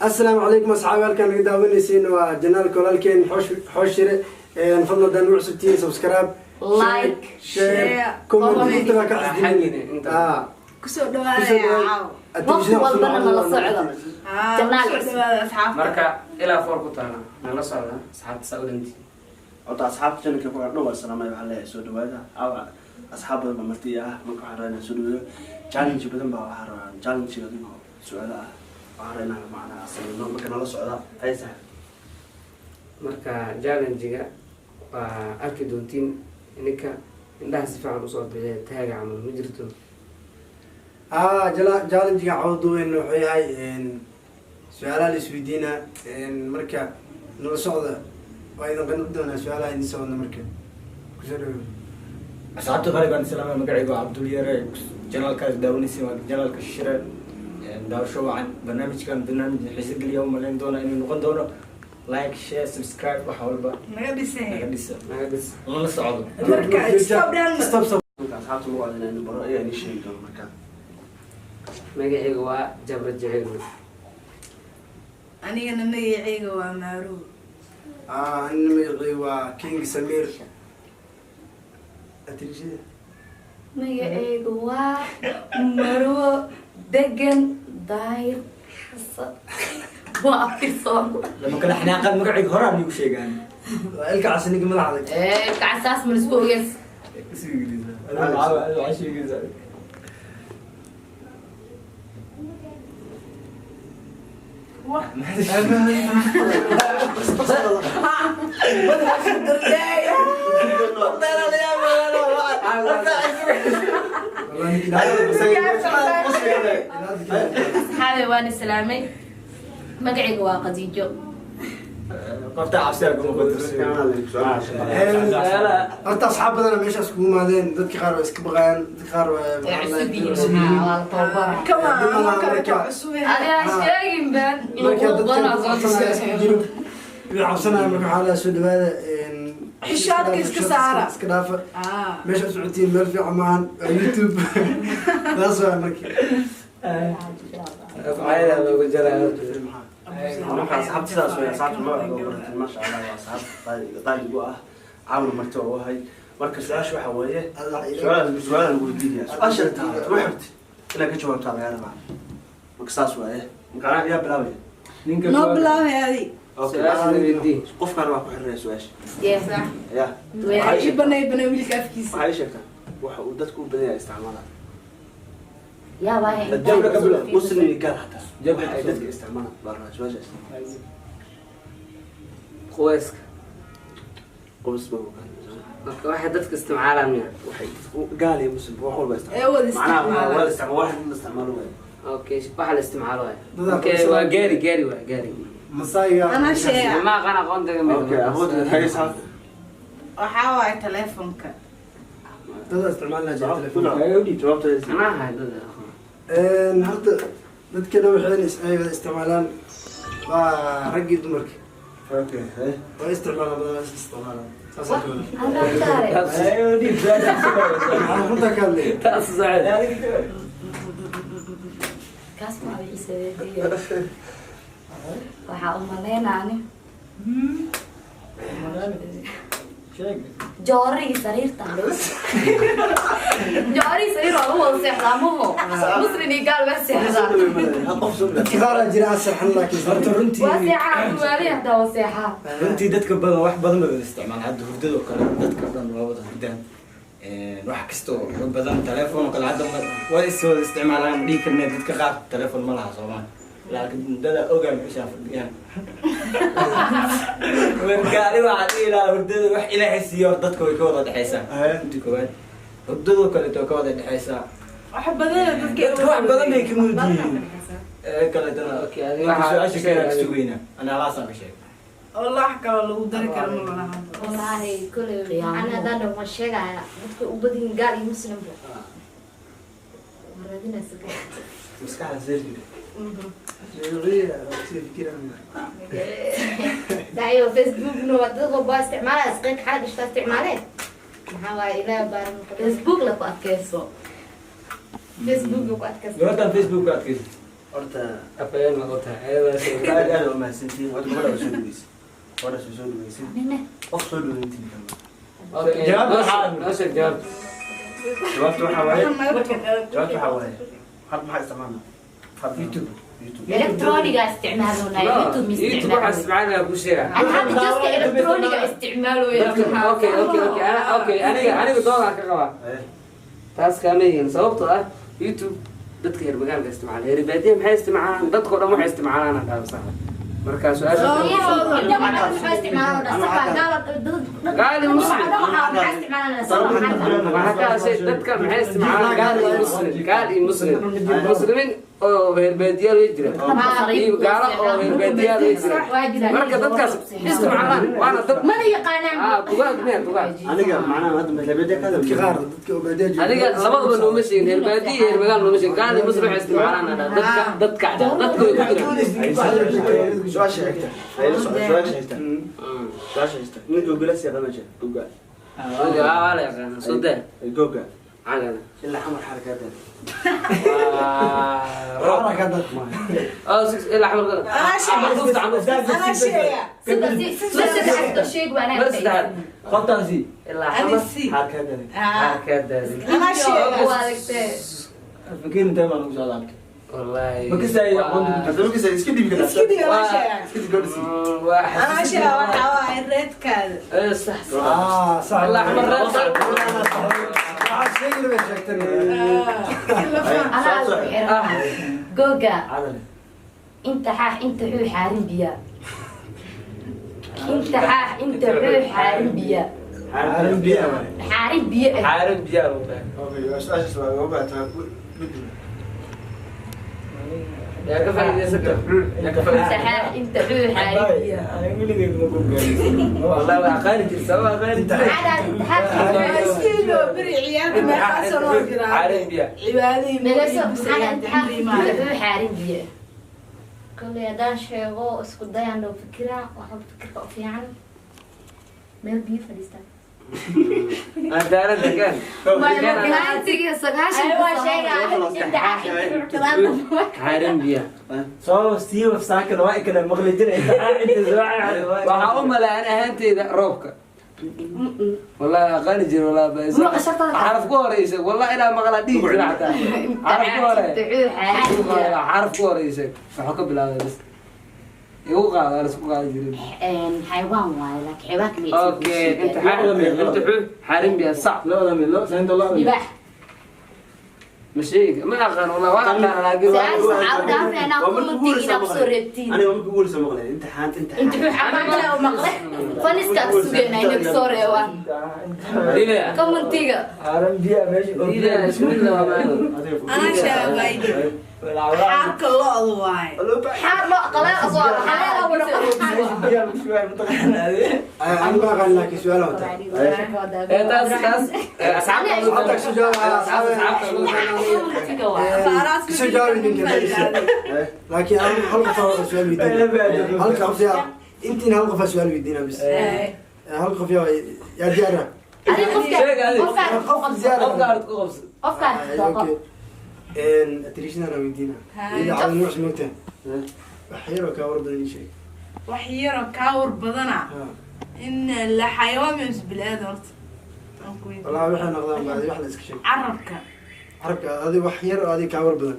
Asalaamu calaykum asxaabi, halkaan naga daawanaysiin waa channelka walaalkeen Xooshire. Fadlan haddaan ugu cusubtihiin, subscribe, like, share, comment. Comment. Inta baa ka Xagina, inta. Ah. Kusoo dhawaada. Kusoo dhawaada. Caaw. Waqti walbana nala socdo. Ah, Janaal kusoo cusub. dhawaada asxaabta. Marka ilaa four ku taala nala socda asxaabta, saa u dhantii. Horta asxaabta channelka ku dhan waa salaamay. Waxaa leeyahay soo dhawaada. Awa asxaab badan baa marti ah. Marka waxaan rabaa inaan soo dhaweeyo. Challenge badan baa waxaa rabaa, challenge adigoo su-aalo ah waxaan rabaa inaan macnaha sameyno. Marka nala socda haysa. Marka challenge-ga waa arki doontiin. Ninka indhaha si fiican usoo bixiya, taaga camal ma jirto. Ah, challenge-ga cawduweyn wuxuu yahay su-aalaha la isweydiina. Marka nala socda, waa idin qanci doonaa su-aalaha idin soo wadna. Marka kusoo dhawow. Asxaabta qaaligaan islaama, magacaygu waa Cabdulyare. Channelkaas daawanaysa waa channelka Shire. Daawasho wacan. Barnaamijkan barnaamij xiise geliya u malayn doona inuu noqon doono. Like, share, subscribe, wax walba naga dhisay. Naga dhisa. Naga dhis. Lala socdo. Marka stop dhan. Stop, stop. Marka asxaabta lagu adina inuu baro ayaa inii sheegi doona marka. Magacayga waa Jabra Jecel. Anigana magacayga waa Maaruur. Ah, anina magacii waa King Samir atirishada. Magacaygu waa Marwo Degan Daahir Xasan, waa abtirsoon. Lama kala xanaaqan, magacayga horaan igu sheegaan. Waa ilka cas, ninka madax adag. Kacasaas ma lisku ogeys. Waxaa sheegaysaa. Wallahi ninka Asxaabe, waan islaamay. Magacayga waa Qadiijo. Qofta cabsiga kuma qoto. Horta asxaab badana meeshaas kugu imaadeen. Dadka qaar waa iska baqayaan, dadka qaar waa Ee, cusub yihiin, waa la tababara. Kama Dib anoo malaha. kale Marka- cusub. Adigaa sheegin baan. Marka lagu dadka banaa. cabsanaya iska jiro, wixii cabsanaya marka waxaa lahaa soo dhawaada. Xishoodka iska saara. Iska dhaafa. Ah. Meesha u socotiin meel fiican maahan, waa YouTube taas waa marka. Afcaayada loogu jaraa. Marka asxaabta sidaas way asxaabta magacooda barateen. Maasha Allah, waa asxaab qaali u ah, caawna marti oo u ahay. Marka su-aasha waxaa weeye, su-aalaha lagu weydiinaya, su-aasha taa waxabti inaad ka jawaabtaa lagaa rabaa. Marka saas waaye. Marka anaa yaa bilaabaya? Ninka Noo bilaabay adi. Okay. Su-aasha la weydii. Qofkaan waa ku xiranaya su-aasha. Ya. Ii banay, banay wiilka afkiisa. Waxaa ii sheegtaa waxa uu dadku u badan yahay isticmaalaan. Yaa waay. Jabra ka bilow, muslim iyo gaal xataa. Jabra waxa ay ka bilow. Dadka isticmaalaan baa rabaa su-aashaas. Quweyska. Qubis ma Marka waxay dadka isticmaalaan miya? Waxay gaal iyo muslim wax walba Ee, wada isticmaala. Macnaha waa isticmaalaan. wada isticmaal, wax la isticmaalo waaye. Okay, waxa la isticmaalo waay. Dadaa Okay, qabsan. waa gaari, gaari waa gaari. Masaayiga. Anaa sheega. Ma aqaan, aqoontaga mid. Okay, aqoonta hay asxaab. Waxaa waaye telefonka. Dada isticmaalna jira telefoon. Jawaabta. Anaa ahay dada aqoon. Horta dadkana waxay ay wada isticmaalaan waa raggii dumarka. Okay, hey. Waa isticmaalaan badan, waa is isticmaalaan, saas ka wada. Waxaan runta ka hadlay. Taas saacid. Kaas ma wixiisa. Waxaa u malaynaa ani joorigii sariirta, joorigii sariir waa lagu wada seexdaa maho, muslim iyo gaal waa seexdaa. Qof soo Dadka qaar aa jira aan seexan, laakiin Horta runtii Waa seexaa duwaali, hataa waa seexaa. Runtii dadka badan wax badan bay wada isticmaalaan. Hadda hurdada oo kale dadka dhan waa wada hurdaan. Wax kasta oo xoog badan, telefoon oo kale hadda waa is wada isticmaalaan ma dhihi karnee. Dadka qaar telefoon ma laha Soomaali, laakiin dada ogaa meeshaan fadhiyaan. Marka ani waxaa dhihi lahaa hurdada wax Ilaahay siiyo dadka way ka wada dhexaysaa. Inta koowaad hurdadoo kaleeto way ka wada dhexaysaa. Wax badan dadka. Dadka wax badan bay ka mud yihiin. Ee kaleetana Okay, adiga ninka waxaa su-aasha kale sheeg. Sugayna ana alaasaan ka sheegay. Wallah wax kaloo lagu dari karo ma laha. Wallaahi koley ana haddaan dhaho waan sheegaya dadka u badan yihiin gaal iyo muslimba waa raadinaysa. Maskaxda seerjiga. Daciyo Facebookna waa dad walba waa isticmaalaya, isqeyb xala dhishtaa isticmaalee. Maxaa waaye, Ilaah baaran. Facebook la ku adkeyso. Facebook ku adkaysa. Gabartan Facebook ka adkaysa. Horta Afayeen ma u tahay ayadaa sheegay. Aad aad u mahadsantihiin. Horta gabadha waa soo dhaweysay, gabadha soo dhaweysay, qof soo dhaweyntiin. Okay, Jawaabta noo sheeg jawaabta. Jawaabta waxaa waaye, jawaabta waxaa waaye, hadda maxaa isticmaalnaa hadda? YouTube. YouTube. Electroniga isticmaalona. No, YouTube YouTube waxaa isticmaalo. isticmaalaya ku sheega. Ana hadda just electroniga isticmaalooya. Dadka okay, ana okay, aniga doodaan ka qabaa. Eh, Taas kaama yihiin, sababtoo ah YouTube dadka reer magaalka isticmaala, reer baadiyaha maxay isticmaalaan? Dadkoo dhan waxay isticmaalaan aan dhaho, sax. Marka su-aasha waxaa ka hadashay dadka maxay isticmaalaan, gaal iyo muslim, gaal iyo muslim, muslimiin oo reer baadiyaal way jiraan iyo gaalo oo reer baadiyaal way jiraan. Marka dadkaas isticmaalaan waana dad Mana yaqaanaan. Ah, dugaag miya, dugaag? Aniga macnaha hadda maslabada ka Dadka qaar, dadka oo baadiyaha jooga. Adiga labadaba nooma sheegin, reer baadiya iyo reer magaal nooma sheegin. Gaal iyo muslim waxay isticmaalaan aan dhaho. Dadka dhaho, dadka way ku jiraan. Su-aasha xigta. Su-aasha xigta, su-aasha xigta. Nin Google si yaqaan meesha Google? Adiga waa la yaqaanaa, soo daa. Google. Cagada. Ilaa xamar xarakaada. Waa roob. Xarakaada. Oh, six ilaa xamar gada. Anaa Candhuufta, candhuufta. Anaa sheega. Mar saddexaad. Qoftaasi. Ilaa Ani xamar si. Xarakaada. xarakaada. Anaa sheega. Fikir intee baa lagu soo laabtay? Wallahi. Ma kasaayo aqoonta ku jirta? Hadda markiisa iska dhiibi karaa. Iska dhiga, anaa sheega. Iska dhiib gabadha sii. Waa Anaa sheega, waxaa waaye reedkaada. Eh, sax sax. Ah, sax. Ilaa xamar reer. Waxaad sheegi rabay sheegtan. Ah, Googa. Cadale. Inta xaax inta xuu xaarin biyaa, inta xaax inta xuu xaarin biyaa. Xaarin biyaha waaye. Xaarin biyo ah. Xaarin biyaa lagu dhahay. Okay, waa su-aashaas waa uga baahataa guddiga. Yaa ka faa'iidaysan kara? Yaa ka Inta faa'iidaysan? xaax inta xuu xaarin biyaa. Aniga weligay ma googaanin. Wallahi waa aqaani jirta, sabab aqaani jirta. Maxaa inta xaax? Iska iloo beri ciyaarta meeqaasoo loo jiraa. Xaarin biyaa. Cibaadadii Meelaso maxaa inta xaax inta xuu xaarin biyo? Kolley haddaan sheego, isku dayaan loo fikiraa, waxa fikirka u fiican meel biyo fadhiistaan. Cadaalad degaan. 90. Waa sheegaa inta xaax inta xuu. Xaarin biyaa. Soo siiba saakana waa ikana maqli jiray. Inta soo Waxaa u malaa ani ahaanteyda roobka. Wallahi aqaani jira, wallahi baa xaraf ku horeysa, wallahi ilaa maqlaa dhihi jira xataa. Xaraf ku hore. Inta xuu xaarin biyo. Xaraf ku horeysa. Waxuu ka bilaabay bas. Igu qaado, waa la isku qaadi jiray. Xayawaan waaye, laakiin xayawaanka magaciisa. Okay, inta xaax inta xuu xaarin biyaa, sac. Labada mid, loo saynta loo. Libaax. Ma sheegi, ma aqaan wallahi, waan aqaan laakiin Su-aal waxaa u dhaafeynaa commentiga inaad kusoo reebtiin. Aniga markii ugu horeysa maqlay imtixaan Inta imtixaan. xuu xaarin maqle, faniska ku sugeynaa inay kusoo reebaan Dile. commentiga. Xaaran biyaha meesha. Dile, isku mid lama maano. Anaa sheega baydi. Xaarka lo'da waaye. Xaar loo qalaa asoo xaar. Meesha biyaha lagu shubaayo mataqaanaa. Ani ma aqaan, laakiin su'aal wata. Eh, taas taas asxaabta Hadda kasoo jawaab. Asxaabta. Faaraas. Kasoo jawaabi ninka. Laakiin anigu hal qof aa su'aal weydiina. Hal qof yaa intiin, hal qof aa su'aal weydiina bis. Hal qof yaa diyaar ah? Adiga qofka. Sheeg adiga. Qofka. Qof diyaar ah. Qofka aad ku qabso. Qofka. Okay. Atriishadana weydiina. Ida cawin wax moogtaa. Wax yar oo kaa war badan ii sheeg. Wax yaroo kaa war badana. In la xayawaan mise bini'aadam horta. Aan ku weydiin. Wallahi waxay noqdaan bacdi wax la iska sheeg. Carabka. Carabka adi wax yar oo adiga kaa war badan.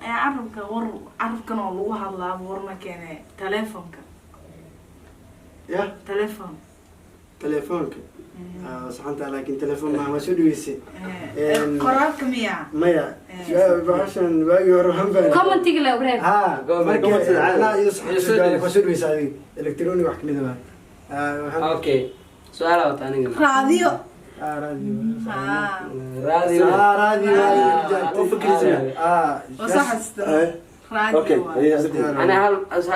Ee, carabka war, carabkan oo lagu hadlaa warna keene, telefonka. Ya. Telefon. Telefoonka. Saxanta, laakiin telefoon ma waa soo dhaweysay. Qoraalka miya? Maya. Bahashan waagii hore waxaan fahmay. Commentiga la wareeg. Ha, marka Comment-ka. anaa iyo saxan waa soo dhaweysay adiga. Electronic wax kamid ah. Waxaan Okay, su-aal wata aniga. Raadiyo. Ah, radio. Ah. Raadiyo. Ah, radio. Oo fikiraysa. Ah, oo sax haysta. Raadiyo Okay, waaye. haye. Ana hal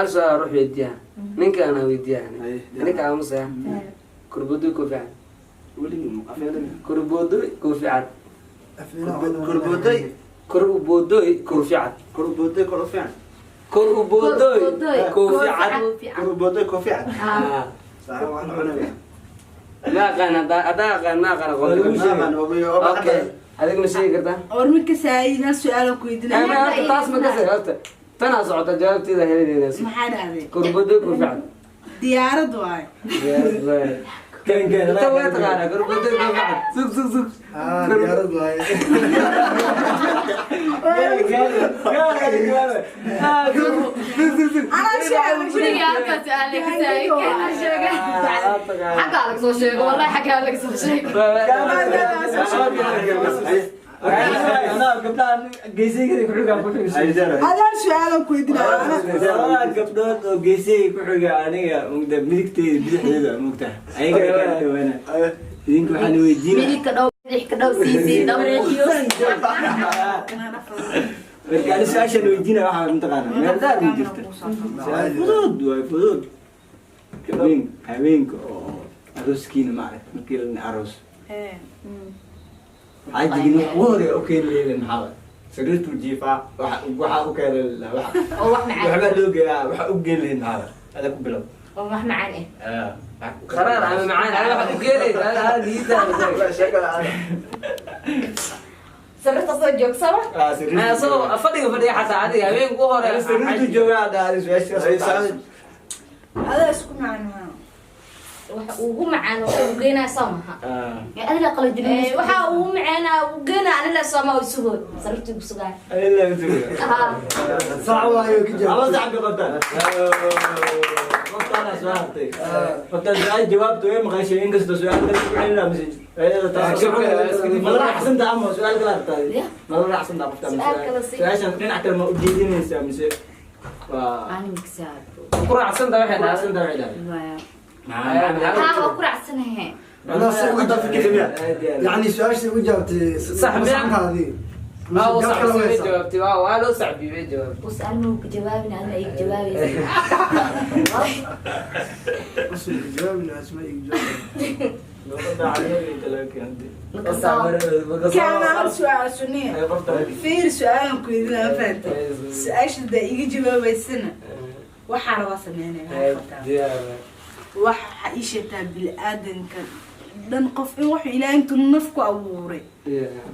su-aal ruux weydiiyaa, ninka anaa weydiiyaa. Haye. Ninka aamusa kurboodoy ku fiican. Weligii afeelana. Kurboodoy ku fiican. Kurbooday. Kurboodoy ku fiican. Kurbooday kor u fiican. Kurboodoy ku fiican. Kurbooday ku fiican. Ah. Sax waxaan cunaya. Ma aqaan, haddaan aqaan, ma aqaan aqoonta. Ma aqaan, oo Okay. Adiga ma sheegi kartaa? War ma kasaayid, hal su-aal ku weydiinaya. Ama horta taas ma kasay horta. Tanaa socota jawaabteeda helinayna. Maxaa dhahday? Kurbado ku fiican. Diyaarad waaye. Inta waa taqaanaa kurbado ku fiican. Sug sug sug. Ah, diyaarad waaye. Anaa sheegay. Guriga halkaa su'aal ka taagay, keena sheega. Xaggaa laga soo sheego, wallahi xaggaa laga soo sheego. Gabdhahan geesayga ku xigaa ku xiga. Hal su-aal ku weydiinaya. Labada gabdhood oo geesayga ku xiga aniga mugda midigteeda bidixdeeda mugta ayaga kala dhawaana idinka waxaan weydiinaa Midig ka dhow, bidix ka dhow, sii sii dhow. Marka ani su-aashaan weydiinaya waxaa mataqaana meel daar ma jirta su-aal fudud waay fudud habeen habeenka oo arooskiina maaragta markii la aroos xaajigin wax ugu horeeya u keeni leeyahay maxaa waay sariirtuu jiifaa waxa waxaa u keeni lahaa waxa Oo wax macaan. Waxbaa loo geeyaa waxa u geeni lahayd maxaa waay ada ku bilow. Oo wax macaan eh. Qaraar ama macaan ana waxa u geelaysa ana niyada. Sariirta soo joogsama. Ana soo fadhiga fadhiga xataa adiga habeenku u hore. Sariirtuu joogaa hadda adi su-aashaas. Adaa isku macaan maa. Waxa ugu macaan oo ugu geenaya soo maha. Adiga qala jilin. Waxa ugu macaan ugu geenaya anila soo ma isugo sariirta igu sugaa. Sax waaye ka jawaab. Laba sac bay qabtaan. Qoftaana soo hartay. Qoftaan su-aal jawaabta way maqashay inkastoo su-aal kale ku celinaa mise ayada taas. Ma la raacsantaa ama su-aal kale hartaa? Ma la raacsantaa qoftaan? Su-aal kale sii. Su-aashan dhinac kale ma ujeedinaysaa mise waa Ani miksaad. Ku raacsan tahay waxay ku dhahay. raacsantaa waxay dhahay. Haa, waa ku raacsanahay. Anaa si ugu jawaabtay. Yani su-aasha ugu jawaabtay. Sax miya? Saxdaadii. Waa u Jawaab kale sacbiyey waysa. jawaabtay waa loo sacbiyey jawaabtay. Usal ma ku jawaabina adina igu jawaabaysa. Usul jawaabina asma igu jawaab. Kaana hal su-aal suniya. Fiir su-aalan ku weydiinaya, ma fahantay? Su-aasha hadaa iga jawaabaysana waxaa rabaa sameynaya. Waxa ii sheegtaa bini-aadanka dhan qof in wuxuu Ilaahay intuu naf ku abuuray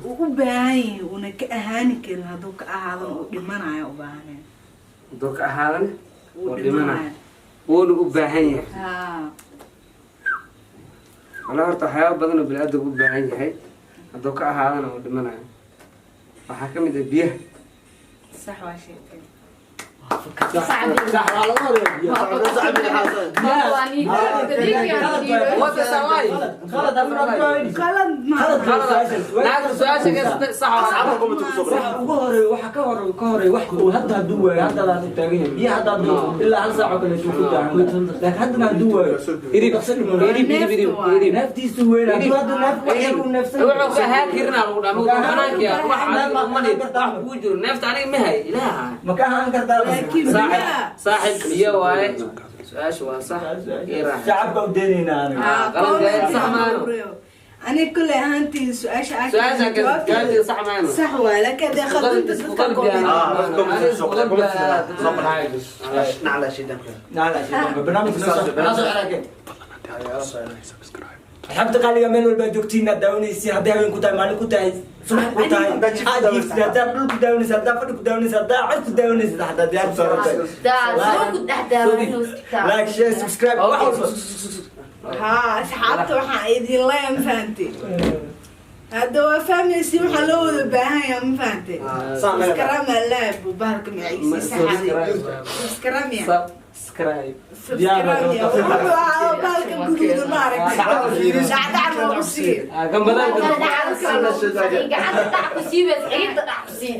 uu u baahan yahay uuna ka ahaani karin, hadduu ka ahaadana uu dhimanayo u baahan yahay. Doo ka ahaadan Uu oo dhimanayo. dhimanayo. Wuuna u baahan yahay. Haa. Wala horta waxyaabo badan oo bini'aadamku u baahan yahay hadduu ka ahaadana uu dhimanayo waxaa ka mid ah biyaha. Sax waa sheegtay. Sax waa laga horeeya. Wada sawaay. Khalad Qalad ma Naagta su-aasha ka sax waa. Waxa ugu horeeya waxa ka horeeya wax uu hadda hadduu waayo hadda aad u taagan yahay biyo hadda hadduu ilaa hal saac oo kale uu ku taagan laakiin haddana hadduu waayo Irib dhaqso dhimo. Irib irib irib irib. Neeftiisu weyn hadduu hadda neef wax yar uu neefsan Wuxuu ka ahaan karinaa lagu dhamaa wuxuu banaanka yaa wax adiga uma dhihin wax kuu jiro neefta aniga ma hay ilaaha. Ma ka ahaan kartaa? Laakiin saaxib biyaha saaxib biyo waaye su-aasha waa sax ii raaxa. Shacabka u deenaynaa aniga. Haa, Qalad sax maano. Aniga kulley ahaantii su-aasha aa Su-aasha ka jawaabteeda sax maano. Sax waa, laakiin haddee khaldanta Isku dadka qalbi comment. نعلى شيء دمك. Nacla shaytaanka barnaamijka noo soo xiraakeen. Asxaabta qaaliga meel walba aad joogtiin aad daawanaysiin hadday haween ku tahay maalin ku tahay subax ku tahay aad jiiftid haddaad dhul ku daawanaysid haddaad fadhi ku daawanaysid haddaad cod ku daawanaysid xataa diyaar ku saaran tahay. Soo ku dhex daawanayso. Like, share, subscribe, wax walba. Haa, asxaabta waxaan idin leeyahay, ma fahantay? Hadda waa fahmaysi waxaa loo wada baahan yahay, ma fahantay? Subscribe laa buu bahalka magaciisa saxaday. Subscribe ya. Subscribe. Subscribe ya. Wuxuu ahaa bahalka guduudan ma aragtay? Dhacdhac noogu sii. Gambadaan. Gacanta dhac ku siibaysa, ciidda dhac ku sii.